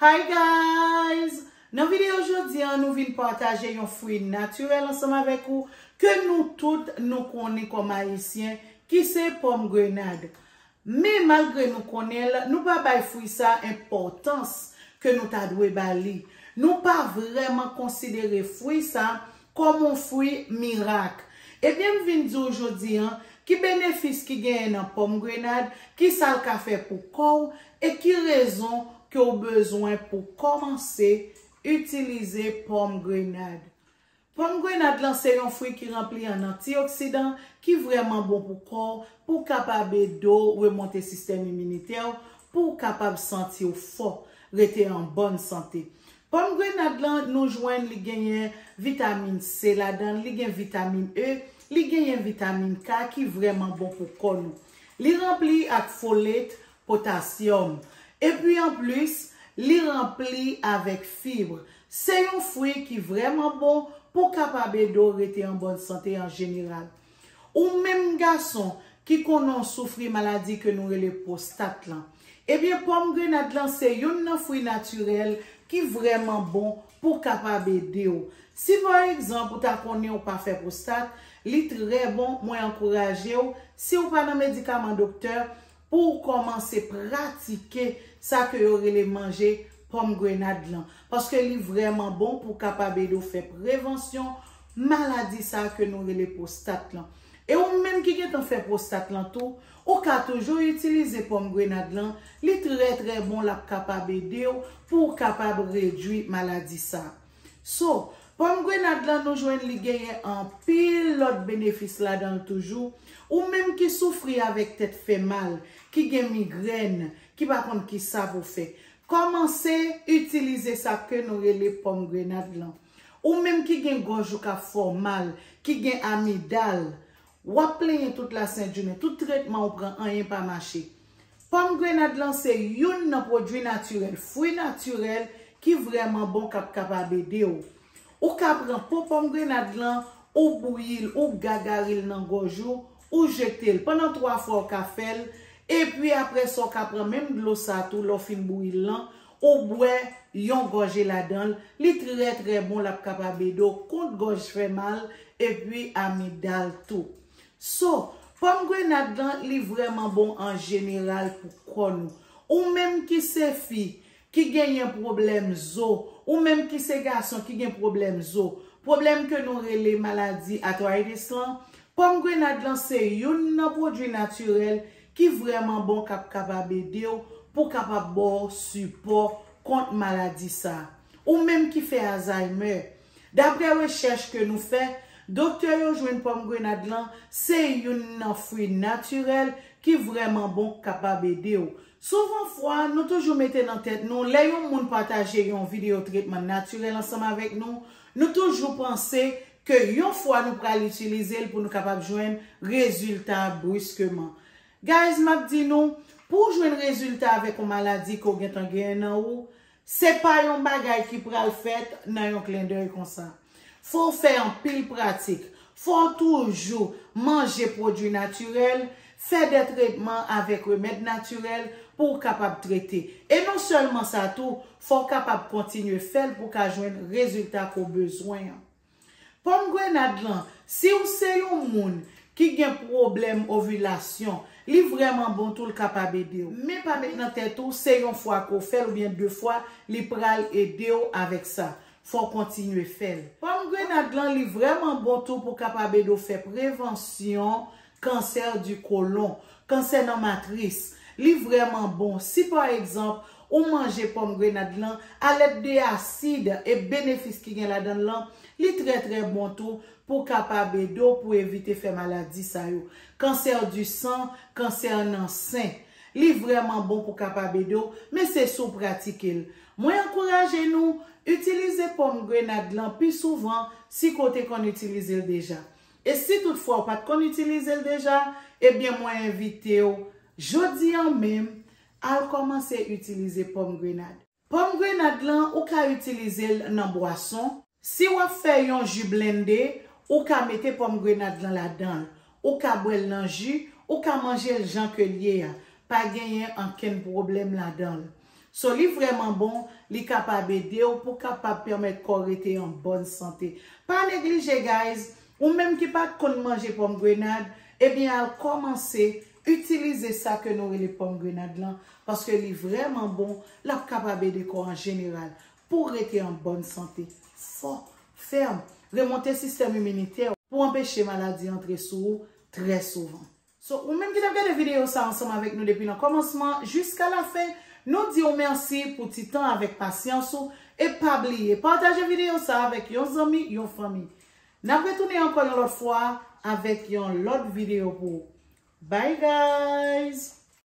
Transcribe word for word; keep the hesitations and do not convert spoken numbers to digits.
Hi guys! Nan videyo jodi a, nou vin pataje yon fwi natirèl ansanm avèk ou ke nou tout nou konnen kòm Ayisyen, ki se pòmgrenad. Men malgre nou konnen l, nou pa bay fwi sa enpòtans ke nou ta dwe ba li. Nou pa vrèman konsidere fwi sa kòm yon fwi mirak. Ebyen, m vin di w jodi a, ki benefis ki genyen nan pòmgrenad, ki sa l ka fè pou kò w, e ki rezon ke w bezwen pou kòmanse itilize pòmgrenad. Pòmgrenad lan se yon fwi ki ranpli an antioksidan ki vrèman bon pou kò w, pou w kapab ede w remonte sistèm iminitè w, pou w kapab santi w fò, rete an bòn sante. Pòmgrenad lan, nou jwenn li genyen vitamin C ladan l, li gen vitamin E, li genyen vitamin K ki vrèman bon pou kò nou. Li ranpli ak folate, potasyòm. Epi anplis, li ranpli avèk fib. Se yon fwi ki vrèman bon pou kapab ede w rete an bòn sante an jeneral. Ou menm gason ki konnen w soufri maladi ke nou rele pwostat lan, ebyen, pòmgrenad lan se youn nan fwi natirèl ki vrèman bon pou kapab ede w. Si pa egzanp ou ta konnen w pa fè pwostat, li trè bon, mwen ankouraje w, si w pa nan medikaman doktè, pou w kòmanse pratike sa ke yo rele manje pòmgrenad lan, paske li vrèman bon pou kapab ede w fè prevansyon maladi sa ke nou rele pwostat lan. E ou menm ki gentan fè pwostat lan tou, ou ka toujou itilize pòmgrenad lan, li trè trè bon, l ap kapab ede w pou w kapab redwi maladi sa. So, pòmgrenad lan, nou jwenn li genyen anpil lòt benefis ladan l toujou. Ou menm ki soufri avèk tèt fè mal, ki gen migrèn, ki pa konn kisa pou fè, kòmanse itilize sa ke nou rele pòmgrenad lan. Ou menm ki gen gòj ou k ap fè w mal, ki gen amidal, w ap plenyen tout lasentjounen, tout tretman ou pran, anyen pa mache. Pòmgrenad lan se youn nan pwodui natirèl, fwi natirèl ki vrèman bon, k ap kapab ede w. Ou ka pran po pòmgrenad lan, ou bouyi l, ou gagari l nan gòj ou, ou jete l. Pandan twa fwa ou ka fè l, epi apre sa ou ka pran menm dlo sa tou, lè w fin bouyi l lan, ou bwè yon gòje ladan l. Li trè trè bon, l ap kapab ede w kont gòj fè mal, epi amidal tou. So, pòmgrenad lan, li vrèman bon an jeneral pou kò nou. Ou menm ki se fi, ki genyen pwoblèm zo, ou menm ki se gason ki gen pwoblèm zo, pwoblèm ke nou rele maladi arthritis lan, pòmgrenad lan se youn nan pwodui natirèl ki vrèman bon, k ap kapab ede w pou kapab ba w sipò kont maladi sa. Ou menm ki fè Alzheimer, daprè rechèch ke nou fè, doktè yo jwenn pòmgrenad lan se youn nan fwi natirèl ki vrèman bon, k kapab ede w. Souvan fwa, nou toujou mete nan tèt nou, lè yon moun pataje yon videyo tretman natirèl ansanm avèk nou, nou toujou panse ke yon fwa nou pral itilize l pou nou kapab jwenn rezilta briskeman. Guys, m ap di nou, pou w jwenn rezilta avèk yon maladi ke w gentan genyen nan ou, se pa yon bagay ki pral fèt nan yon klendèy konsa. Fò w fè anpil pratik. Fò w toujou manje pwodui natirèl, fè de tretman avèk remèd natirèl pou w kapab trete. E non sèlman sa tou, fò w kapab kontinye fè l pou w ka jwenn rezilta ke w bezwen an. Pòmgrenad lan, si w se yon moun ki gen pwoblèm ovilasyon, li vrèman bon tou, l kapab ede w. Men pa met nan tèt ou, se yon fwa ke w fè l oubyen de fwa, li pral ede w avèk sa. Fò w kontinye fè l. Pòmgrenad lan, li vrèman bon tou pou kapab ede w fè prevansyon kansè di kolon, kansè nan matris. Li vrèman bon. Si pa egzanp, ou manje pòmgrenad lan, alèd de asid e benefis ki gen ladan l lan, li trè trè bon tou pou kapab ede w pou evite fè maladi sa yo. Kansè di san, kansè nan sen. Li vrèman bon pou kapab ede w, men se si w pratike l. Mwen ankouraje nou, itilize pòmgrenad lan pi souvan si ke w te konn itilize l deja. E si toutfwa w pa t konn itilize l deja, ebyen mwen envite w, jodi a menm, al kòmanse itilize pòmgrenad. Pòmgrenad lan, ou ka itilize l nan bwason. Si w ap fè yon ji blende, ou ka mete pòmgrenad lan ladan l. Ou ka bwè l nan ji, ou ka manje l jan ke l ye a. Pa genyen ankenn pwoblèm ladan l. So, li vrèman bon, li kapab ede w pou kapab pèmèt kò w rete an bòn sante. Pa neglije, guys, ou menm ki pa t konn manje pòmgrenad, ebyen, al kòmanse itilize sa ke nou rele pòmgrenad lan, paske li vrèman bon, l ap kapab ede kò an jeneral pou w rete an bòn sante, fò, fèm, remonte sistèm iminitè w pou anpeche maladi antre sou ou trè souvan. So, ou menm ki t ap gade videyo sa ansanm avèk nou depi nan kòmansman jiska lafen, nou di w mèsi pou ti tan avèk pasyans ou, e pa bliye, pataje videyo sa avèk yon zanmi, yon fanmi. N ap retounen ankò yon lòt fwa avèk yon lòt videyo pou ou. Bye, guys!